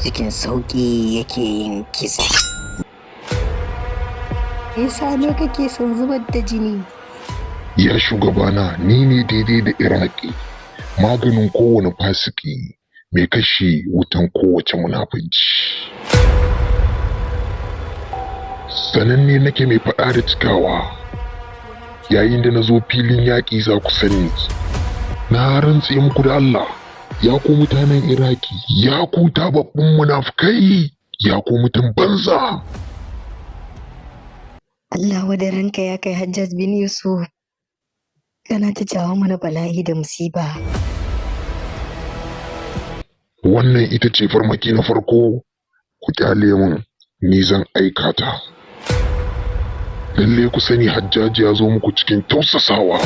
Cikin sauƙi yake yin kisa. Yasa ne kake son zubar da jini? Ya shugabana, ni ne daidai da Iraki, maganin kowane fasiki, mai kashe wutan kowace munafunci. Sananne nake mai faɗa da cikawa, yayin da na zo filin yaƙi za ku sani. Na rantse muku da Allah, ya ku mutanen Iraki, ya ku tababbun munafukai, ya ku mutan banza. Allah wadaranka ya kai Hajjaj bin Yusuf. Kana ta jawo mana bala'i da musiba. Wannan ita ce farmaki na farko, ku kyale mun, ni zan aika ta. Lalle ku sani Hajjaji ya zo muku cikin tausasawa.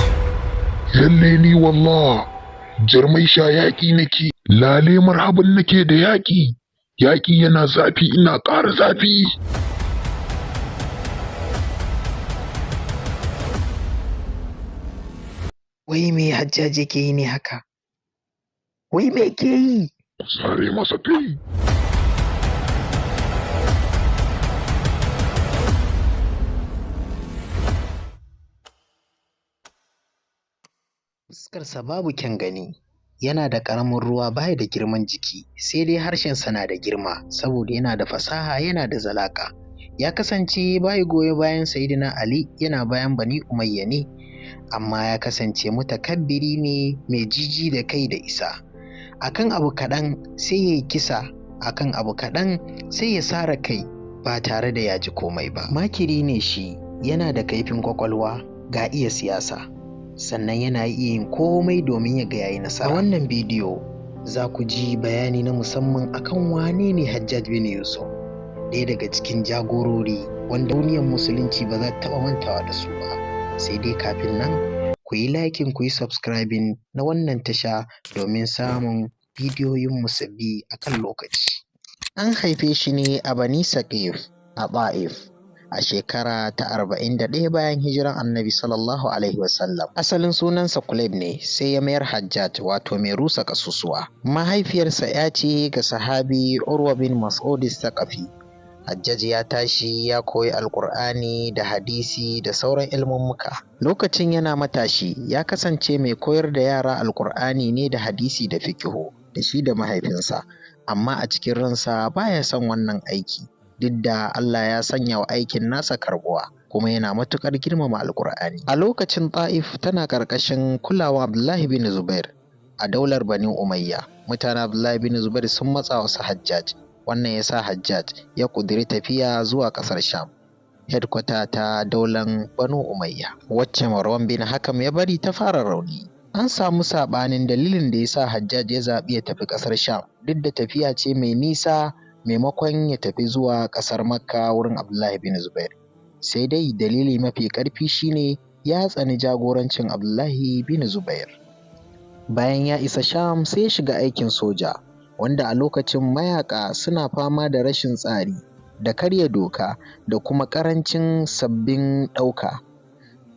Lalle ni wallah, jarmai sha yaƙi nake, lale marhaban nake da yaƙi. Yaƙi yana zafi ina ƙara zafi. Wai me Hajjaj yake yi ne haka? Wai me yake yi? Ku sare masa kai. Fuskarsa babu kyan gani, yana da ƙaramin ruwa baya da girman jiki, sai dai harshensa na da girma saboda yana da fasaha yana da zalaƙa. Ya kasance bai goyo bayan Sayyidina Ali, yana bayan Bani Umayya ne, amma ya kasance mutakabbiri ne mai jiji da kai da isa. Akan abu kaɗan sai ya yi kisa, akan abu kaɗan sai ya sare kai ba tare da ya ji komai ba. Makiri ne shi, yana da kaifin kwakwalwa ga iya siyasa. Sannan yana iya yin komai domin ya ga yayi nasara. A wannan bidiyo za ku ji bayani na musamman akan wane ne Hajjaj bin Yusuf, ɗaya daga cikin jagorori wanda duniyar musulunci ba za ta taɓa mantawa da su ba. Sai dai kafin nan ku yi liking, ku yi subscribing na wannan tasha domin samun bidiyoyinmu sabbi a kan lokaci. An haife shi ne a Bani Saqif a Ta'if a shekara ta 41 bayan hijiran Annabi sallallahu alaihi wasallam. Asalin sunansa Kulayb ne, sai ya mayar Hajjaj, wato mai rusa ƙasusuwa. Mahaifiyarsa ya ce ga sahabi Urwa bin Mas'ud Thaqafi. Hajjaj ya tashi ya koyi Alƙur'ani da hadisi da sauran ilmummuka. Lokacin yana matashi ya kasance mai koyar da yara Alƙur'ani ne da hadisi da fikihu da shi da mahaifinsa, amma a cikin ransa baya son wannan aiki. Duk da Allah ya sanya wa aikin nasa karbuwa, kuma yana matuƙar girmama Alƙur'ani. A lokacin Ta'if tana ƙarƙashin kulawa Abdullahi bin Zubair a daular Bani Umayya. Mutanen Abdullahi bin Zubair sun matsa wasu Hajjaj. Wannan ya sa Hajjaj ya ƙudiri tafiya zuwa ƙasar Sham, hedkwata ta daular Banu Umayya, wacce Marwan bin Hakam ya bari ta fara rauni. An samu saɓanin dalilin da ya sa Hajjaj ya zaɓi ya tafi ƙasar Sham, duk da tafiya ce mai nisa maimakon ya tafi zuwa ƙasar Makka wurin Abdullahi bin Zubair. Sai dai dalili mafi ƙarfi shine ya tsani jagorancin Abdullahi bin Zubair. Bayan ya isa Sham sai ya shiga aikin soja, wanda a lokacin mayaƙa suna fama da rashin tsari da karya doka da kuma ƙarancin sabbin ɗauka.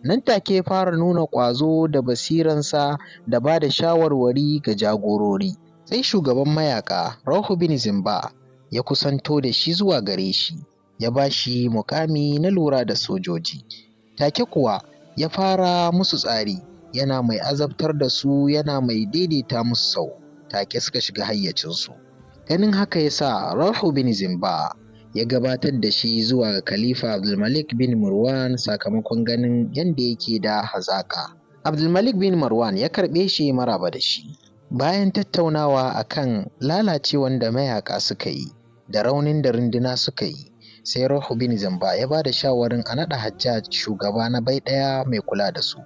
Nan take ya fara nuna ƙwazo da basiransa da ba da shawarwari ga jagorori. Sai shugaban mayaƙa Rahu bin Zimba ya kusanto da shi zuwa gare shi, ya ba shi muƙami na lura da sojoji. Take kuwa ya fara musu tsari, yana mai azabtar da su, yana mai daidaita musu sau. Take suka shiga hayyacinsu. Ganin haka ya sa Rahu bin Zimba ya gabatar da shi zuwa ga Khalifa Abdulmalik bin Marwan sakamakon ganin yadda yake da hazaƙa. Abdulmalik bin Marwan ya karɓe shi maraba da shi. Bayan tattaunawa akan lalacewan da mayaƙa suka yi da raunin da runduna suka yi, sai Rahu bin Zamba ya ba da shawarin a naɗa Hajjaj shugaba na bai ɗaya mai kula da su.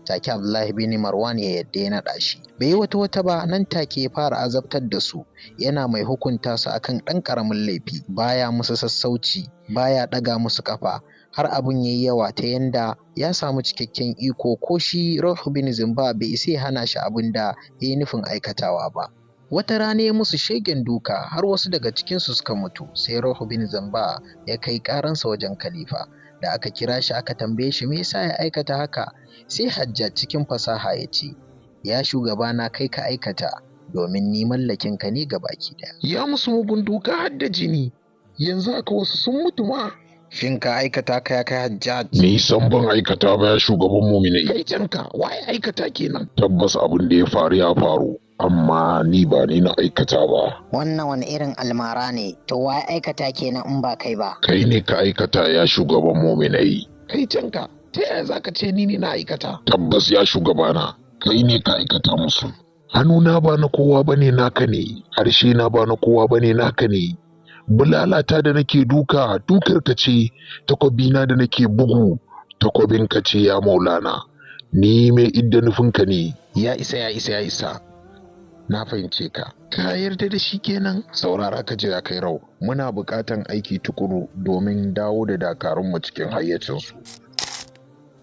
Take Abdullahi bin Marwan ya yadda ya naɗa shi. Bai yi wata wata ba nan take ya fara azabtar da su, yana mai hukunta su akan ɗan ƙaramin laifi, baya musu sassauci, baya ɗaga musu ƙafa, har abun yayi yawa ta yanda ya samu cikakken iko ko shi Rahu bin Zimba bai isa ya hana shi abin da ya yi nufin aikatawa ba. Wata rana ya musu shegen duka har wasu daga cikinsu suka mutu, sai Rahu bin Zamba ya kai ƙaransa wajen khalifa. Da aka kira shi aka tambaye shi me yasa ya aikata haka, sai Hajjaj cikin fasaha ya ce, ya shugabana kai ka aikata, Domin ni mallakinka ne baki ɗaya. Ya musu mugun duka har da jini, yanzu haka wasu sun mutu ma. Shin ka aikata ka ya kai Hajjaj? Ni san ban aikata ba ya shugaban muminai. Kai canka, waye aikata kenan? Tabbas abin da ya faru ya faru, amma ni ba ni na aikata ba. Wannan wani irin almara ne, to waye aikata kenan in ba kai ba? Kai ne ka aikata ya shugaban muminai. Kai canka, ta yaya za ka ce ni ne na aikata? Tabbas ya shugabana, kai ne ka aikata musu. Hannuna ba na kowa bane naka ne, harshe na ba na kowa bane naka ne. Bulalata da nake duka dukar ka ce, takwabina da nake bugu takwabin ka ce ya Maulana. Ni mai idda nufinka ne. Ya isa, ya isa, ya isa. Na fahimce ka. Ka yarda da shi kenan? Saurara ka jira kai rau. Muna buƙatan aiki tukuru domin dawo da dakarunmu cikin hayyacinsu.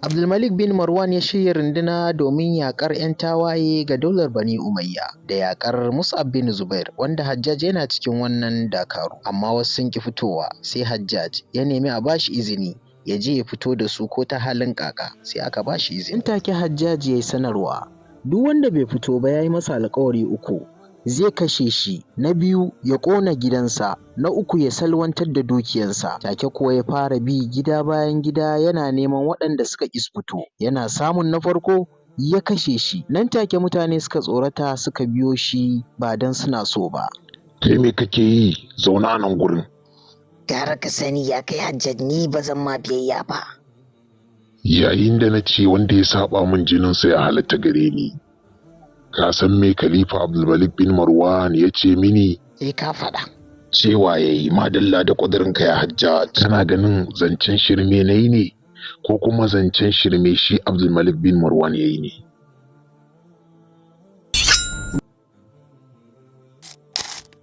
Abdulmalik bin Marwan ya shirya runduna domin yaƙar 'yan tawaye ga daular Bani Umayya da yaƙar Mus'ab bin Zubair, wanda Hajjaj yana cikin wannan dakaru. Amma wasu sun ƙi fitowa, sai Hajjaj ya nemi a bashi izini ya je ya fito da su ko ta halin ƙaƙa, sai aka bashi izini. In take Hajjaj ya yi sanarwa, duk wanda bai fito ba ya yi masa alƙawari uku. Zai kashe shi, na biyu ya ƙona gidansa, na uku ya salwantar da dukiyansa. Take kuwa ya fara bi gida bayan gida yana neman waɗanda suka ƙi su fito. Yana samun na farko ya kashe shi. Nan take mutane suka tsorata suka biyo shi ba don suna so ba. Kai me kake yi zauna a nan gurin? Gara ka sani ya kai Hajjaj, ni ba zan ma biyayya ba. Yayin da na ce wanda ya saba min jininsa ya halatta gare ni. Ka san me Khalifa Abdulmalik bin Marwan ya ce mini? Sai ka faɗa. Cewa ya yi madalla da ƙudurinka ya Hajjaj. Kana ganin zancen shirme na yi ne, ko kuma zancen shirme shi Abdulmalik bin Marwan ya yi ne?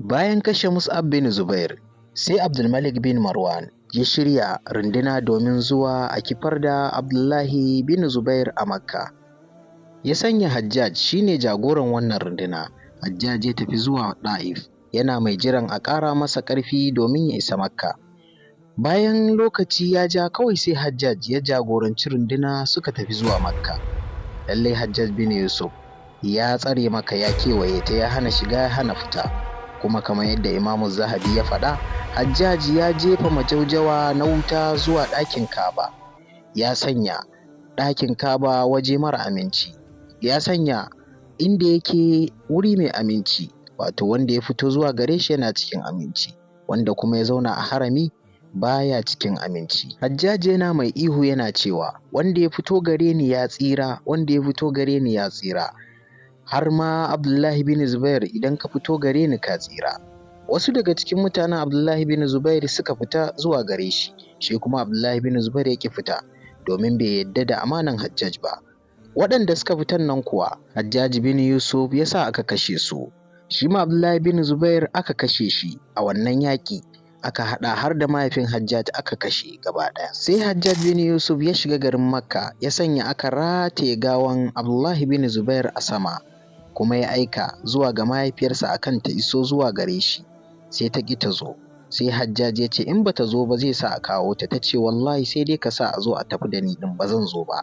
Bayan kashe Mus'ab bin Zubair, sai Abdulmalik bin Marwan ya shirya runduna domin zuwa a kifar da Abdullahi bin Zubair a Makka. Ya sanya Hajjaj shine jagoran wannan runduna. Hajjaj ya tafi zuwa Ɗa'if, yana mai jiran a ƙara masa ƙarfi domin ya isa Makka. Bayan lokaci ya ja kawai sai Hajjaj ya jagoranci runduna suka tafi zuwa Makka. Lallai Hajjaj bin Yusuf ya tsare Makka, ya kewaye ta, ya hana shiga ya hana fita. Kuma kamar yadda Imamu Zahabi ya faɗa, Hajjaj ya jefa majaujawa na wuta zuwa ɗakin Ka'aba. Ya sanya ɗakin Ka'aba waje mara aminci. Ya sanya inda yake wuri mai aminci, wato wanda ya fito zuwa gare shi yana cikin aminci, wanda kuma ya zauna a harami baya cikin aminci. Hajjaj yana mai ihu yana cewa wanda ya fito gare ni ya tsira, wanda ya fito gare ni ya tsira. Har ma Abdullahi bin Zubair, idan ka fito gare ni ka tsira. Wasu daga cikin mutanen Abdullahi bin Zubair suka fita zuwa gare shi, shi kuma Abdullahi bin Zubair ya ƙi fita domin bai yadda da amanan Hajjaj ba. Waɗanda suka fitan nan kuwa Hajjaj bin Yusuf ya sa aka kashe su. Shi ma Abdullahi bin Zubair aka kashe shi a wannan yaƙi. Aka haɗa har da mahaifin Hajjaj aka kashe gaba ɗaya. Sai Hajjaj bin Yusuf ya shiga garin Makka ya sanya aka rataye gawan Abdullahi bin Zubair a sama, kuma ya aika zuwa ga mahaifiyarsa akan ta iso zuwa gare shi. Sai ta ƙi ta zo. Sai Hajjaj ya ce in bata zo ba zai sa a kawo ta. Ta ce wallahi sai dai ka sa a zo a tafi da ni ɗin, ba zan zo ba.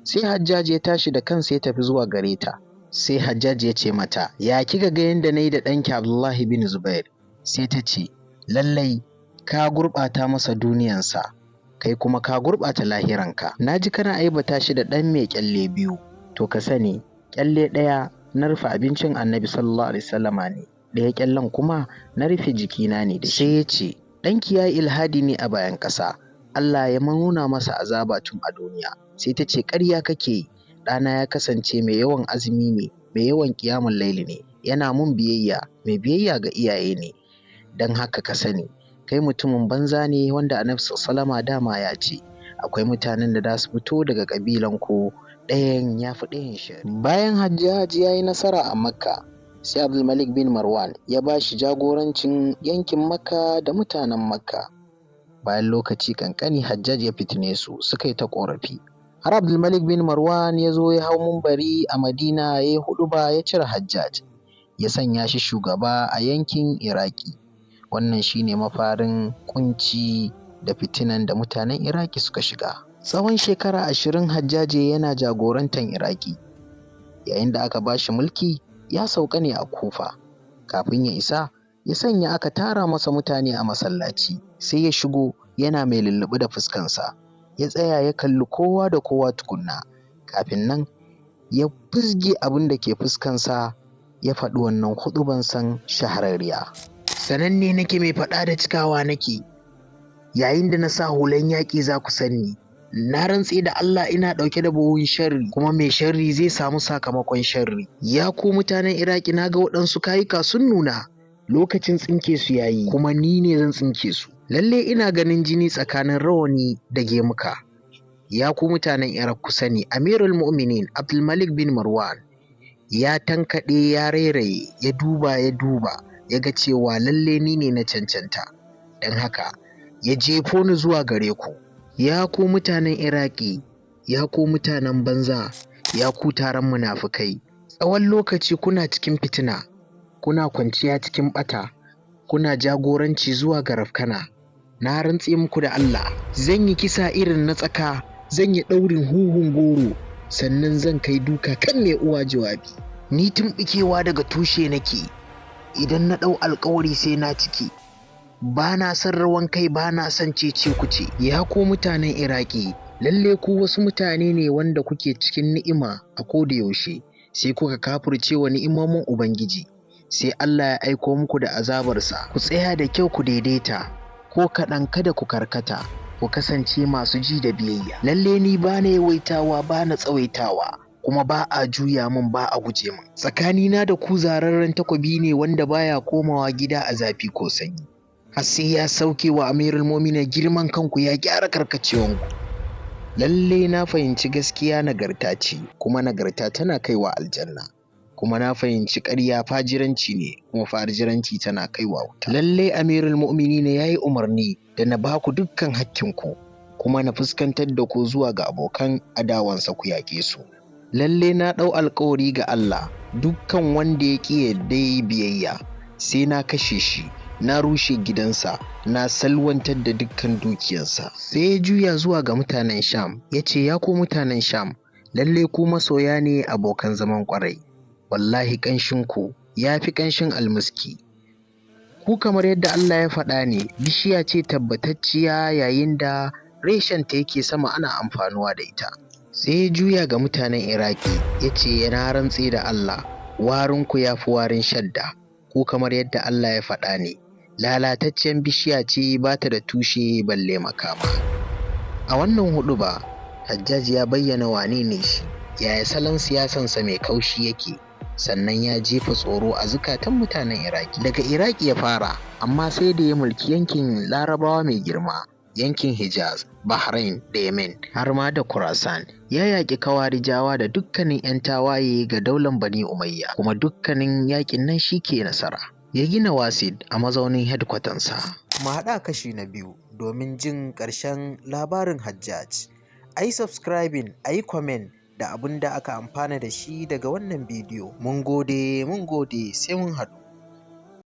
Sai Hajjaj ya tashi da kansa ya tafi zuwa gare ta. Sai Hajjaj ya ce mata, ya kika ga yanda na yi da ɗanki Abdullahi bin Zubair? Sai ta ce, lallai ka gurɓata masa duniyansa, kai kuma ka gurɓata lahiranka. Na ji kana aibata shi da ɗan mai ƙyalle biyu. To ka sani, ƙyalle ɗaya na rufe abincin Annabi sallallahu alaihi wasallama ne, ɗaya ƙyallen kuma na rufe jikina ne da shi. Sai ya ce, ɗanki ya yi ilhadi ne a bayan ƙasa, Allah ya nuna masa azaba tun a duniya. Sai ta ce ƙarya kake yi, ɗana ya kasance mai yawan azumi ne, mai yawan ƙiyamun laili ne, yana mun biyayya, mai biyayya ga iyaye ne. Don haka ka sani, kai mutumin banza ne wanda Annabi sallama dama ya ce, akwai mutanen da za su fito daga ƙabilan ku, ɗayan ya fi ɗayan shari. Bayan Hajjaj ya yi nasara a Makka, sai Abdulmalik bin Marwan ya ba shi jagorancin yankin Makka da mutanen Makka. Bayan lokaci kankani Hajjaj ya fitine su, suka yi ta ƙorafi. Har Abdulmalik bin Marwan ya zo ya hau mumbari a Madina ya yi huɗuba ya cire Hajjaj, ya sanya shi shugaba a yankin Iraki. Wannan shine mafarin ƙunci da fitinan da mutanen Iraki suka shiga. Tsawon shekara 20 Hajjaje yana jagorantar Iraki. Yayin da aka ba shi mulki, Ya sauka ne a Kufa. Kafin ya isa, ya sanya aka tara masa mutane a masallaci, sai ya shigo yana mai lulluɓe da fuskansa. Ya tsaya ya kalli kowa da kowa tukunna, kafin nan ya fizge abin da ke fuskansa, ya faɗi wannan huɗuban san shahararriya. Sananne nake, mai faɗa da cikawa nake, yayin da na sa hulan yaƙi za ku sani. Na rantse da Allah, ina ɗauke da buhun sharri, kuma mai sharri zai samu sakamakon sharri. Ya ku mutanen Iraki, na ga waɗansu kayuka sun nuna, lokacin tsinke su yayi, kuma ni ne zan tsinke su. Lalle ina ganin jini tsakanin rawani da gemuka. Ya ku mutanen Iraq, ku sani Amirul Mu'minin Abdulmalik bin Marwan ya tankaɗe, ya rairaye, ya duba, ya duba, ya ga cewa lalle ni ne na cancanta, don haka ya jefo ni zuwa gare ku. Ya ku mutanen Iraki, ya ku mutanen banza, ya ku taron munafukai, tsawon lokaci kuna cikin fitina, kuna kwanciya cikin ɓata, kuna jagoranci zuwa ga rafkana. Na rantse muku da Allah, zan yi kisa irin na tsaka, zan yi ɗaurin huhun goro, sannan zan kai duka kan mai uwa jawabi. Ni tumɓukewa daga tushe nake, idan na ɗau alkawari sai na ciki. Ba na son rawan kai, ba na son cece kuce. Ya ku mutanen Iraki, lalle ku wasu mutane ne wanda kuke cikin ni'ima a koda yaushe, sai kuka kafirce wa ni'imomin Ubangiji, sai Allah ya aiko muku da azabarsa. Ku tsaya da kyau, ku daidaita, ko kaɗan kada ku karkata, ku kasance masu ji da biyayya. Lalle ni ba na yawaitawa, ba na tsawaitawa, kuma ba a juya min, ba a guje min. Tsakanina da ku zararren takobi ne wanda baya komawa gida a zafi ko sanyi, har sai ya sauke wa Amirul Mu'minin girman kanku, ya gyara karkacewanku. Lalle na fahimci gaskiya nagarta ce, kuma nagarta tana kaiwa aljanna, kuma na fahimci ƙarya fajiranci ne, kuma fajiranci tana kaiwa wuta. Lalle Amirul Mu'minin ya yi umarni da na baku dukkan hakkinku, kuma na fuskantar da ku zuwa ga abokan adawansa, ku yaƙe su. Lalle na ɗau alkawari ga Allah, dukkan wanda ya ƙi yadda ya yi biyayya, sai na kashe shi, na rushe gidansa, na salwantar da dukkan dukiyarsa. Sai ya juya zuwa ga mutanen Sham, ya ce, ya ku mutanen Sham, lalle ku masoya ne, abokan zaman ƙwarai. Wallahi ƙanshinku ya fi ƙanshin almuski. Ku kamar yadda Allah ya faɗa ne, bishiya ce tabbatacciya, yayin da reshenta yake sama ana amfanuwa da ita. Sai ya juya ga mutanen Iraki, ya ce, na rantse da Allah, warinku ya fi warin shadda. Ku kamar yadda Allah ya faɗa ne, lalataccen bishiya ce, ba ta da tushe balle makama. A wannan huɗu ba Hajjaj ya bayyana wane ne shi, yaya salon siyasansa mai kaushi yake, sannan ya jefa tsoro a zukatan mutanen Iraki. Daga Iraki ya fara, amma sai da ya mulki yankin Larabawa mai girma, yankin Hijaz, Bahrain da Yemen, har ma da Khurasan. Ya yaƙi Kawarijawa da dukkanin 'yan tawaye ga daular Bani Umayya, kuma dukkanin yaƙin nan shi ke nasara. Ya gina Wasit a mazaunin hedkwatansa. Mu haɗa kashi na biyu domin jin ƙarshen labarin Hajjaj. A yi subscribing, a yi comment da abin da aka amfana da shi daga wannan bidiyo. Mun gode, mun gode, sai mun haɗu.